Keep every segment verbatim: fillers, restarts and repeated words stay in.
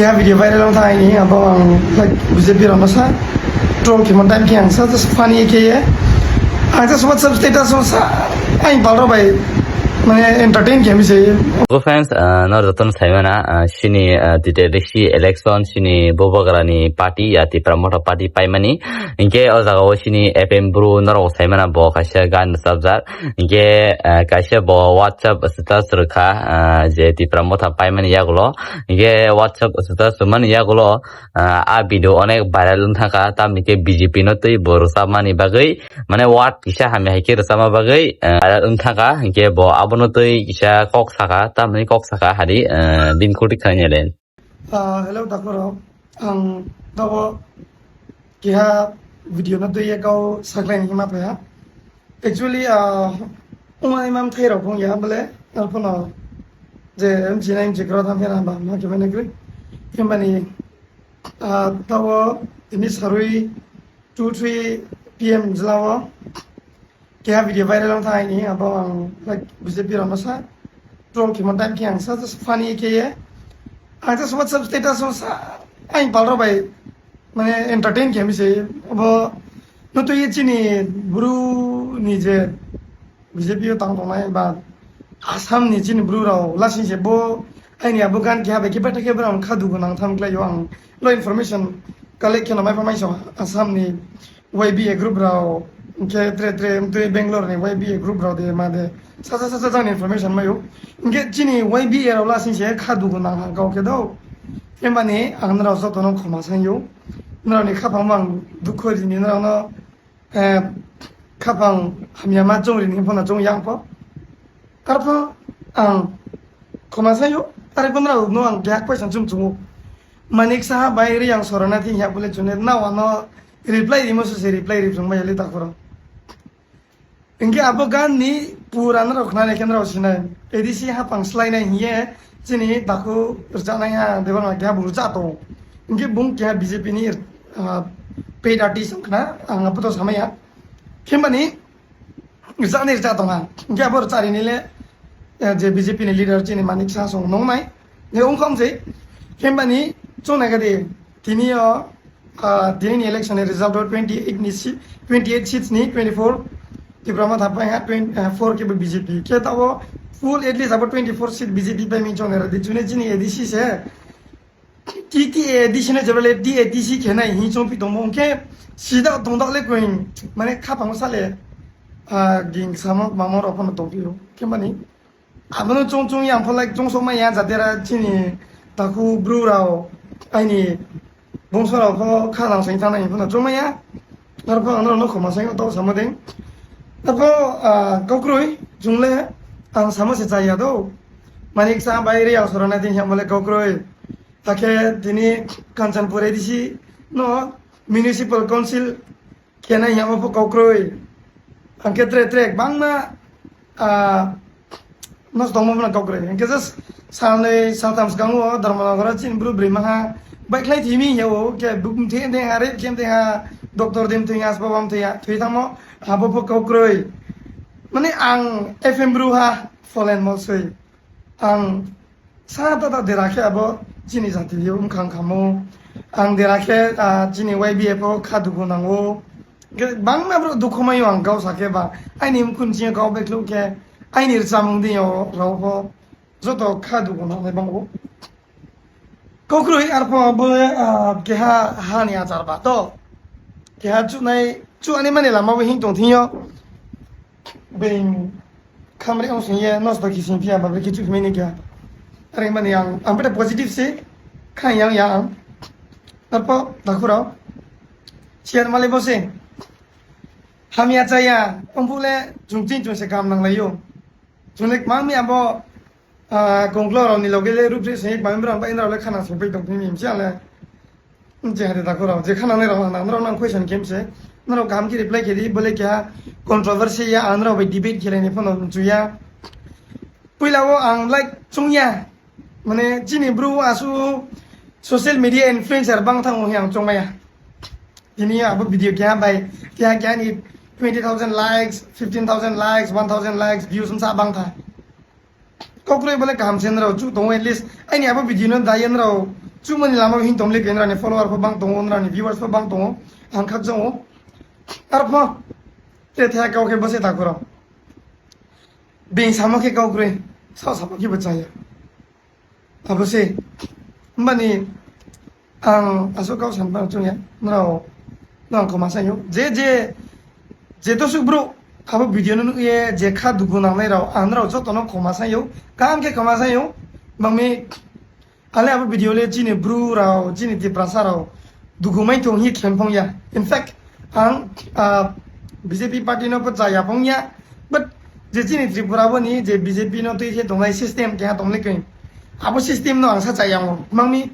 Ya video viral wng thang ini abo ang like B J P rokno sa troll khimon time khe ang sa just funny khe ye. Ang just WhatsApp status o sa ang pal rok bai mane entertain khe mi se. Hello friends, uh, nor jotono saimana, uh, sini, uh, dite desi election sini Bubagrani party ya Tipra Motha party paimani. Hinkhe o jaga o sini F M Bru norok saimana bo kaisa gan rwchapjak. Hinkhe, uh, kaisa bo WhatsApp status rwkha, uh, je Tipra Motha paimani yagulo. Hinkhe WhatsApp status rwmani yagulo, uh, a video onek viral wng thangkha, tamni khe B J P no twi bo rwchapmani bagwi, mane word kisa hamya hai khe rwchapma bagwi, uh, viral wng thangkha, hinkhe bo abono twi kisa kok sakha, tamni kok sakha hari, uh, bini khuti khainai le. Ah, hello, dakurok. Ang tabo keha video no twi kau saklai ni hima paya. Actually, ah, umani mam thai rok ya bole, arpono je M C nine je grot ham hera ba ma ke mane gri. Himani, ah, tabo ini sarui two three P M jlao keha video viral wng thang ini abo ang like B J P rokno sa troll khimon time khe ang sa just funny khe ye. Ang just WhatsApp status o sa ang pal rok bai mane entertain khe mi se abo no to ye chini bru ni je B J P o tang tongnai ba Assam ni chini bru rok lasing se bo aini abo gan khe habai khe beta khe bra kha dugu nang tham klai yo ang lo information collect khe no mai pha mai so Assam ni Y B A group rok, hwnkhe tre tre wngtwi Bangalore ni Y B A group rok de ma de. Sasa sasa jani information mayo. Hwnkhe chini Y B A rok lasing se kha dugu nang hang kau khe do. Himani ang nrao jotono khoma sanyo. Nrao ni khapang mang dukho rini nrao no, eh, khapang hamya ma chong rini phona chong yang pho. Arpho ang khoma sanyo. Ari phon nrao no ang kya question chum chungo. Manik Saha bai Riyang Sorana thing ya bole chune nao ano reply rimo suse reply rip sung bai le ta khoro. Hingke abo gan ni pura norok khnanai khe norok sinai. A D C hapang slainai hiye chini daku rwchanai ha Debbarma keha bo rwcha tongo. Hingke bung keha B J P ni, ah, paid artist wngkhna ang abo to samaya. Himbani rwchani rwcha tongha. Hingke abo rwchari ni le, eh, je B J P ni leader chini Manik Saha song nongnai. Ne wngkha wngse. Himbani chongnai kadi tini o, ah, tini ni election ni result o twenty eight ni si-, twenty eight seats ni twenty four Tipra Motha pai ha, twenty, ah, four kebo B J P. Khe tabo full at least abo twenty four seat B J P pai min chongnai radi. Chune chini A D C se. T T A D C no jebale T A D C khenai hi chongpi tongmo, hwnkhe sida tongdak le koi, mane khapang sale, ah, ging samo mamo rok phano tongpio. Khe mani, abono chong chong yang phalai chong sok maya jatera chini takhu bru rao, aini bongso rao pho kha nang sai thang nai phano chong maya. Arpho ano no khoma sai to samo ding. Arpho, ah, kokroi chungle ang samo se chaya do. Manik Saha bai Riyang Sorana ding yang bole kokroi. Hakhe tini Kanchanpur A D C no municipal council kena yamo pho kokroi. Hingke tre tre bangma, ah, nos tongmo phano kokroi. Hingke just salnoi saltham swkango Dharmanagar o chini bru bri maha baikhlai thimi yao ke buk mthe de ha re khem de ha doctor de mthe ha asbab am the ha thui thamo abo pho kokroi. Mane ang F M bru ha folen mosoi. Ang sa ta ta dera khe abo chini jati yo wngkha wngkha mo. Ang dera khe, ah, chini Y B F o kha dugu nango. Ge-, bangma bro dukhu mayo ang gao sa khe ba. Aini mkhun chini gao beklo khe aini rwchapmung di yo rao pho joto kha dugu nangnai bango. Kokroi arpho bo, ah, keha hani achar ba to. Keha chunai, chuani mani lama bo hing tong thing yo. Being khamri ong sing ye nosto ki sing phiya ba bre kichu mini kya. Are mani ang, ang bete positive se kha yang ya ang. Arpho dakhura. Chian mali bo se. Hamya chaya, ong pule chung ching chung se kam nang lai yo. Chung le mang mi abo, ah, kongklo rao ni loge le rup se se bang bra ba in rao le khana se pai tong mi mi le. Je hade dakhura, je khana ne rao na, rao nang question khem se. Nrao kam ki reply khe di, bole kya controversy ya, an rao bai debate khe ni phone chu ya. Puila o ang like chung ya. Mane chini bru asu social media influencer bang thang o yang chung maya. Ini abo video kya bai, kya kya ni twenty thousand likes, fifteen thousand likes, one thousand likes, views sa bang tha. Kokroi bole kaham se nrao chu tongo at least. Aini abo video no dai nrao Chumani lama hin tomle ke nrani follower pho bang tongo, nrani viewers pho bang tongo, ang khakjango. Arpho te thaya kau khe bose takuro. Bing samo khe kau kre, sa samo khe bachaya. Abo se, mani ang asok kau san pang chungya, nrao, nrao khoma sayo. Je, je, je to suk bro, abo video no ye, je kha dugu nangnai rao, ang nrao joto no khoma sayo, kam khe khoma sayo, mangmi Ale abo video le chini bru rao, chini Tiprasa rao dugu mai thung hi khem phong ya. In fact, ang, ah, B J P party no bo chaya phong ya. But je chini Tripura bo ni je B J P no twi khe tongnai system keha tong le kring. Abo system no ang sa chaya mo. Mangmi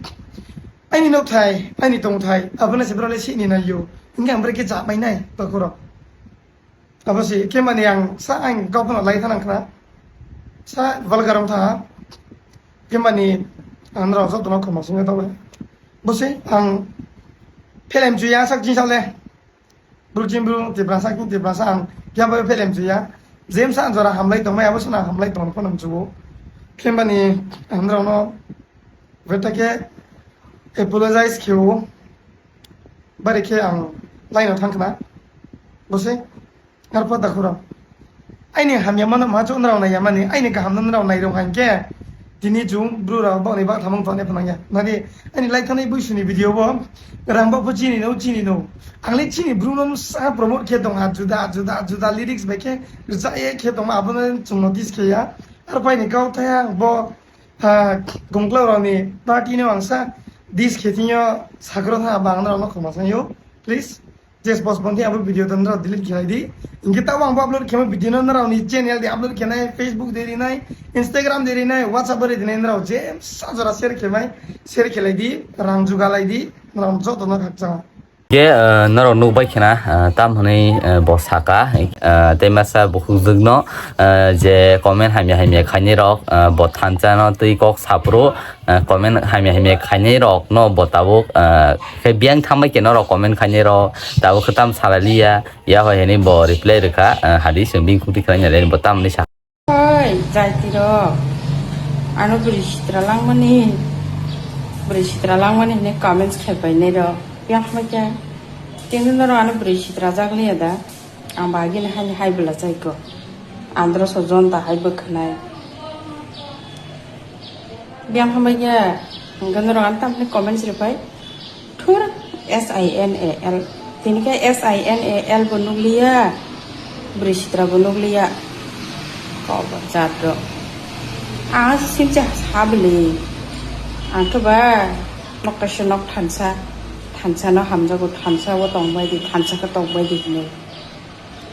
aini nok thai, aini tong thai, abo na se bro le sini na yo. Hingke ang bre ke cha mai nai, bakuro. Abo si, kemani ang sa ang kau phano lai thanang khna. Sa vulgar wng tha. Kemani ang nrao joto no khoma sung tong. Bo si ang film chuya sak jin sale. Bru jin bru Tiprasa king Tiprasa ang kya ba film chuya. James ang jora hamlai tong mai abo sana hamlai tong phano chuo. Kemani ang nrao no Beta khe apologize khe o. Bari khe ang line o thangkhna. Bose. Arpha dakhura. Aini hamya mano ma chuk nrao nai yamani. Aini kaham no nrao nai rong hankhe. Tini chung bru rao boni bak thamung tone phanang ya. Nadi aini lai thanai buisuni video bo. Rang bak bo chini no chini no. Ang le chini bru no sa promote khe tong ha juda juda juda lyrics bai khe. Rja ye khe tong ma abono chung notice khe ya. Arpha ni kau thaya bo. Ah, gongklau rokni party no ang sa dis khe thingyo sakro tha bang rok no khoma sayo. Please, just postpone khe abo video to nrao delete khe lai di. Hingke tabo ang bo upload khema video no nrao ni channel di upload khe nai, Facebook di rinai, Instagram di rinai, WhatsApp di rinai nrao je sa jora share khe mai, share khe lai di, rang juga lai di, nrao joto no khakchang. Ke, eh, norok nukbai khna, eh, tam hwnwi, eh, bo saka, eh, tei masa bukhukjwkno, eh, je comment hamya hamya khainai rok, eh, bo thansa no twi kok saphuru, eh, comment hamya hamya khainai rok no bo tabuk, eh, khe biyang thangbai khe norok comment khainai rok tabuk khe tam salai liya, ya hoi hwnwi bo reply rwkha, eh, hadi chwng bini khuktwi khlaina le bo tam hwnwi sa. Hoi, jaitirok, ano bwrwi sitra langmani, bwrwi sitra langmani hinwi comments khe painai rok. Yang hama khe, tini norok ano bwrwi sitra jak liya da? Ang ba agini hani hai bwla chaiko. Andro so jonta hai bwkhanai. Biyang hambai ya, hingke norok ang tamni comments ripai. Thur, S I N A L. Tini khe S I N A L bo nukliya. Bwrwi sitra bo nukliya. Kobo jat rok. Ang simcha sabili. Ang khe ba nok kaisa nok thansa. Thansa no hamjago, thansa o tongbai di, thansa khe tongbai di hinwi.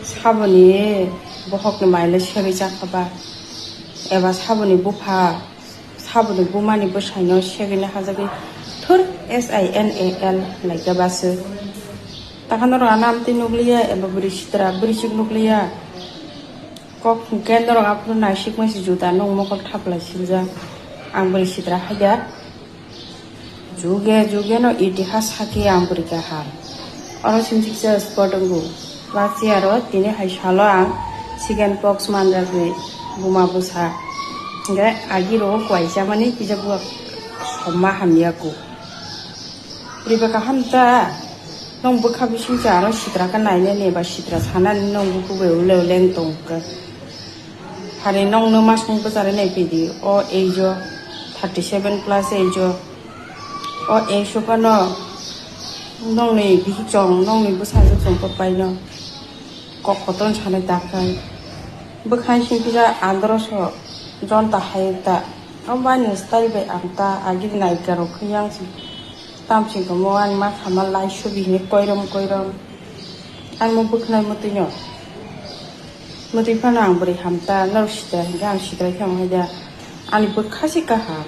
Saboni bohokni maile segwi jakhaba, eba saboni bupha, saboni bumani bwsaino segwini hajagwi thur S I N A L hwnaikhe basu. Takhano rwna amtwi nukliya eba bwrwi sitra bwrwichuk nukliya. Kok hwnkhe norok aphuru naisikmani se juda nwng mokol thaplai siljak. Ang bwrwi sitra haida. Juge juge no itihas sakhe ang bwrwi kaham. Oro simsiksa spot wngo. Last year o tini hai salo ang chicken pox manjakni buma bwsa. Hingke agi rogo kwai chamani kisa bua somma hamya ko. Bwrwi ba kaham ta. Nong bwkha bising cha ano sitra ka nainani ba sitra sanani nong buku bai ule ule wng tongkha. Hari nong no mas nung bwchari nai pidi o age o thirty seven plus age o. O age o phano nongni bihik chong, nongni bwsajwk chong kok paino kok kotor sanai dakhai. Bwkhani simi kisa andro so jonta hai ta. Omo ani style bai ang ta agini naikha rok khe yang si. Tamsing kamo ani ma khama lai subi hinwi koirom koirom. Ani mo bwkhnai mwtwino. Mwtwi phano ang bwrwi hamta norok sitra hinkhe ang sitra khe ang haida. Ani bwkha se kaham.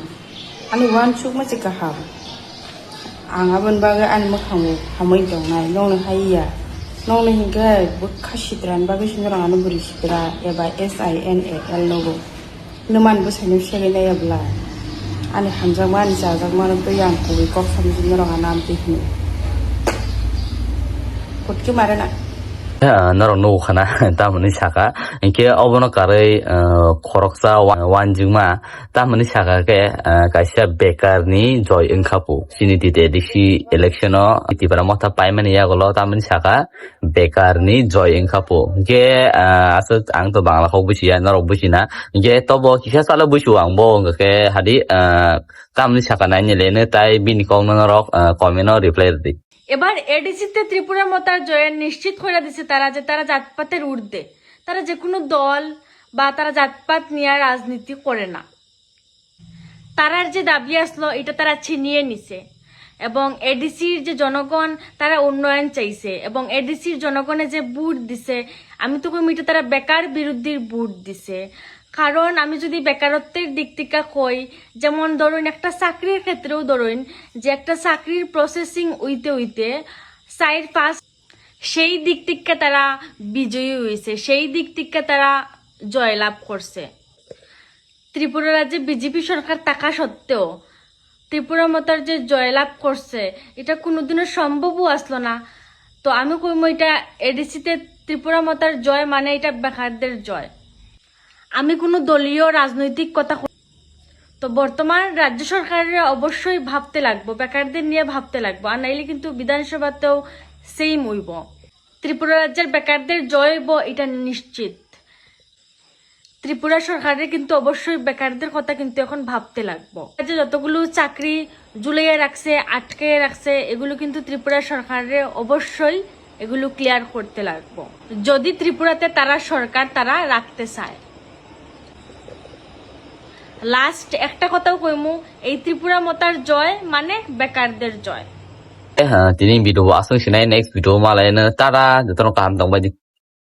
Ani uansukma se kaham. Ang aboni bagwi ani mwkhango hamwi tongnai nokno haiya. Nokno hinkhe bwkha sitrani bagwi se norok ano bwrwi sitra eba S I N A L nogo. Nwmani bwsaino segwi naiya bwla? Ani hamjakma, ani chajakma no twi ang kubui kok samjak norok ano amtwi hino. Putki mare na. Ah, norok nugo khana, tamoni saka. Hinkhe obono karwi, ah, khoroksa wa-, wanjwkma, tamoni saka khe, ah, kaisa bekarni joy wngkha po. Chini tite A D C election-o Tipra Motha paimani yagulo tamoni saka bekarni joy wngkha po. Hinkhe, ah, aswk ang to Bangla kok bujiya, norok bujina. Hinkhe tobo kisa salo bujiwo ang bo wngkha khe hadi, ah, tamoni saka naini lene tai bini kokno norok, ah, comment-o reply rwdi. এবার এডিসিতে ত্রিপুরা মতার জয়ে নিশ্চিত করে দিছে তারা যে তারা জাতপাতের ঊর্ধ্বে, তারা যে কোনো দল বা তারা জাতপাত নিয়ে রাজনীতি করে না। তারার যে দাবি আসলো, এটা তারা ছিনিয়ে নিছে। এবং এডিসির যে জনগণ, তারা উন্নয়ন চাইছে। এবং এডিসির জনগণে যে ভোট দিছে, আমি তো কইম এটা তারা বেকার বিরোধীর ভোট দিছে। কারণ আমি যদি বেকারত্বের দিক থেকে কই, যেমন ধরুন একটা চাকরির ক্ষেত্রেও ধরুন যে একটা চাকরির প্রসেসিং হইতে হইতে চার পাঁচ, সেই দিক থেকে তারা বিজয়ী হয়েছে, সেই দিক থেকে তারা জয়লাভ করছে। ত্রিপুরা রাজ্যে বিজেপি সরকার থাকা সত্ত্বেও ত্রিপুরা মতার যে জয়লাভ করছে, এটা কোনোদিনও সম্ভবও আসলো না। তো আমি কইমু এটা এডিসিতে ত্রিপুরা মতার জয় মানে এটা বেকারদের জয়। আমি কোনো দলীয় রাজনৈতিক কথা ক-, তো বর্তমান রাজ্য সরকারের অবশ্যই ভাবতে লাগবো, বেকারদের নিয়ে ভাবতে লাগবো, আর নাইলে কিন্তু বিধানসভাতেও সেম হইব। ত্রিপুরা রাজ্যের বেকারদের জয় হইব, এটা নিশ্চিত। ত্রিপুরা সরকারের কিন্তু অবশ্যই বেকারদের কথা কিন্তু এখন ভাবতে লাগবো। যে যতগুলো চাকরি ঝুলিয়ে রাখছে, আটকে রাখছে, এগুলো কিন্তু ত্রিপুরা সরকারের অবশ্যই এগুলো ক্লিয়ার করতে লাগবো, যদি ত্রিপুরাতে তারা সরকার তারা রাখতে চায়। লাস্ট একটা কথাও কইমু, এই ত্রিপুরা মতার জয় মানে বেকারদের জয়। Eh, tini video bo aswk sinai, next video malai no, tada, jotono kaham tongbai di.